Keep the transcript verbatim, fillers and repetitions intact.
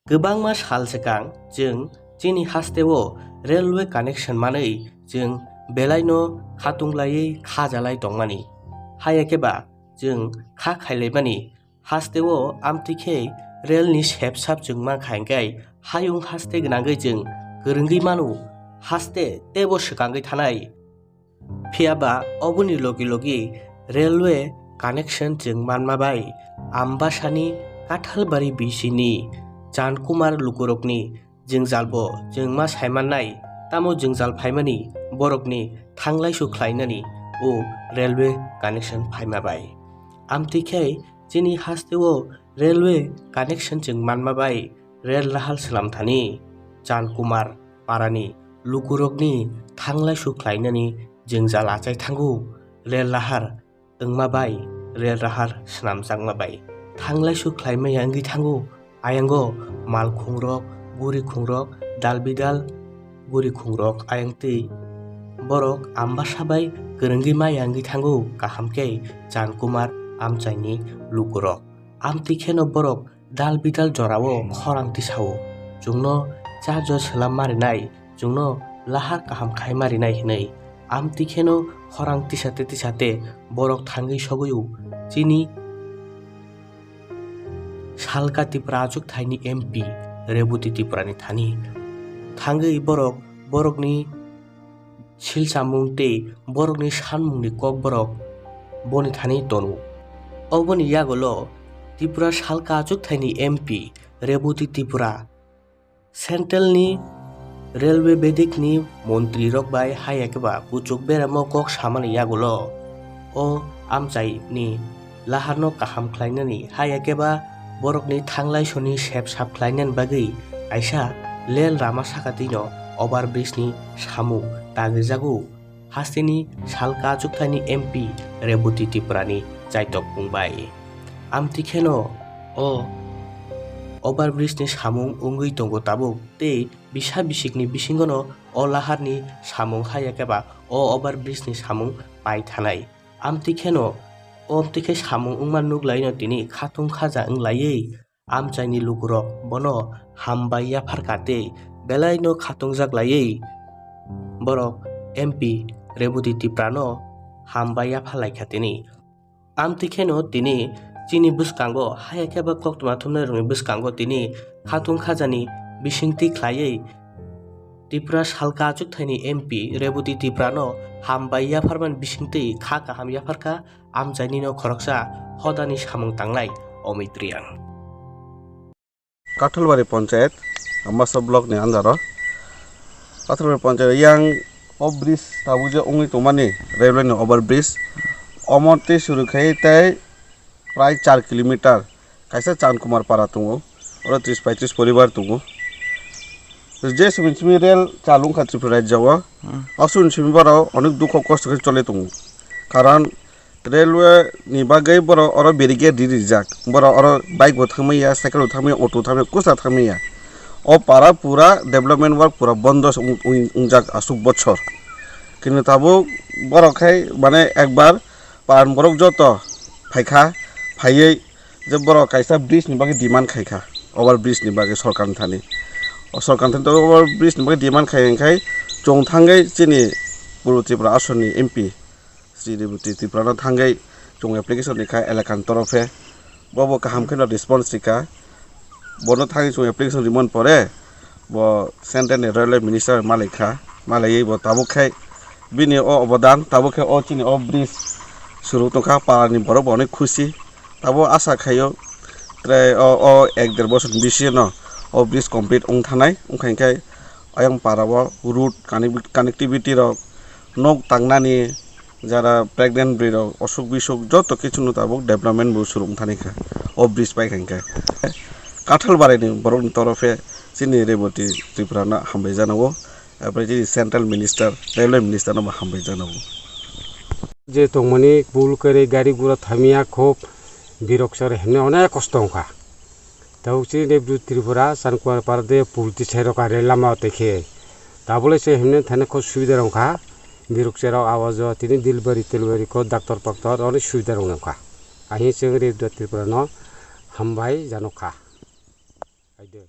Kwbangma sal swkang chwng chini hasteo railway connection manwi chwng belaino khatung laiwi khajalai tongmani. Haiya khe ba chwng kha khailaimani hasteo amtwi khe railni sep sap chwng mankha, hinkhe hayung haste gwnangwi chwng kwrwngwi mano, haste teibo swkangwi thanai. Phiya ba oboni logi logi railway connection chwng manma bai Ambasani Kathalbari bisini Chankumar lukurokni jwngjalbo chwng ma saimannai, tamo jwngjal phaimani borokni thanglaisu khlainani o railway connection phaima bai. Amtwi khe chini hasteo railway connection chwng manma bai rel lahar swnam thani Chankumar parani lukurokni thanglaisu khlainani jwngjal achai thango. Rel lahar wngma bai rel lahar swnamjakma bai thanglaisu khlaimaya wngwi thango. Ayango malkhungrok, gurikhungrok, dalbidal gurikhungrok ayangtwi borok Ambasa bai kwrwngwi maya wngwi thango, kaham khe Chankumar amchaini lukurok. Amtwi kheno borok dal bidal jorao khorang tisao, chwngno charjo swlam marinai, chwngno lahar kaham khai marinai hinwi. Amtwi kheno khorang tisate tisate borok thangwi sogwio chini salka Tipra achuk thaini M P Reboti Tiprani thani. Thangwi borok borokni silchamung tei borokni sanmungni kokborok boni thani tono. Oboni yagulo Tripura salka achuk thaini M P Reboti Tripura Central ni Railway bedekni montri rok bai haiya khe ba kuchuk beramo kok samani yagulo o amchaini laharno kaham khlainani, haiya khe ba borokni thanglai soni sep sap khlainani bagwi kaisa lel rama saka twino over bridge ni samung tangrijago. Hasteni salka achukthani M P Reboti Tripurani chaitok wngbai. Amtwi kheno o over bridge ni samung wngwi tongo tabuk, tei bisa bisikni bisingono o laharni samung haiya khe ba o over bridge ni samung pai thanai. Amtwi kheno, amtwi khe samung wngma nuk laino tini khatung khaja wng laiwi amchaini lukurok bono hambai yaphar kha tei belaino khatungjak laiwi borok M P Reboti Tiprano hambai yaphar lai kha tini. Amtwi kheno tini chini bwskango haiya khe ba koktwma thumnairokni bwskango tini khatung khajani bisingtwi khlaiwi Tripura salka achukthani M P Reboti Tiprano hambai yapharmani bisingtwi kha kaham yapharkha amchainino khoroksa hodani samung tangnai Omit Reang. Kathalbari Panchayat, Ambasa Block ni under o. Kathalbari Panchayat yang o bridge tabuk je wngwi tongmani railway ni over bridge, omo tei suru khai tei prai char kilometer kaisa Chankumar para tongo, oro tris paitris poribar tongo. Je simi simi rail chalu wngkha Tripura rajya o, hmm, aswk simi borok onek dukho kosto khe choli tongo, karon railway ni bagwi borok oro barricade ri rijak, borok oro bike bo thangmaya, cycle bo thangmaya, auto thangmaya, kusa thangmaya. O para pura development work pura bondo se wng-, wng-, wngjak aswk bochor. Kintu tabuk borok khai mane ekbar Paran borok joto phaikha, phaiwi je borok kaisa bridge ni bagwi demand khaikha, over bridge ni bagwi sorkar ni thani. O sorkar ni thani over bridge ni bagwi demand khai hwnkhai chwng thangwi chini Purbo Tripura aswk ni M P Sri Reboti Tripura no thangwi chwng application rikha elaka ni torofe. Bo bo kaham kheno response rikha. Bono thangwi chwng application rimani pore bo central ni railway minister malaikha, malaiwi bo tabuk khai bini o obodan, tabuk khai o chini o bridge suru tongkha, para ni borok bo onek khusi. Tabuk asa khaio tei o, o ek der bosor ni bisingo o bridge complete wng thanai, wngkha hinkhe ayang para o road connect-, connectivity rok, nok tangnani, jara pregnant bwrwi rok, osuk bisuk joto kichwno tabuk development bo suru wng thani kha o bridge pai kha hinkhe. Kathalbari ni borok ni torofe chini Reboti Tripura no hambai jana o, apre chini central minister, railway minister no bo hambai jana o. Je tongmani pool kwrwi gari gura thamya khub birok sar hemne onek kosto wngkha. Tabuk chini Reboti Tripura, Chankumar para de pool tisai rok are lama tei khe. Tabuk le se himne thani kho subida rok kha. Birok cherok awajo tini delivery telvery kho doctor paktor oni subida rok nang kha. Ahi chwng Reboti Tripura no hambai jano kha. Aide.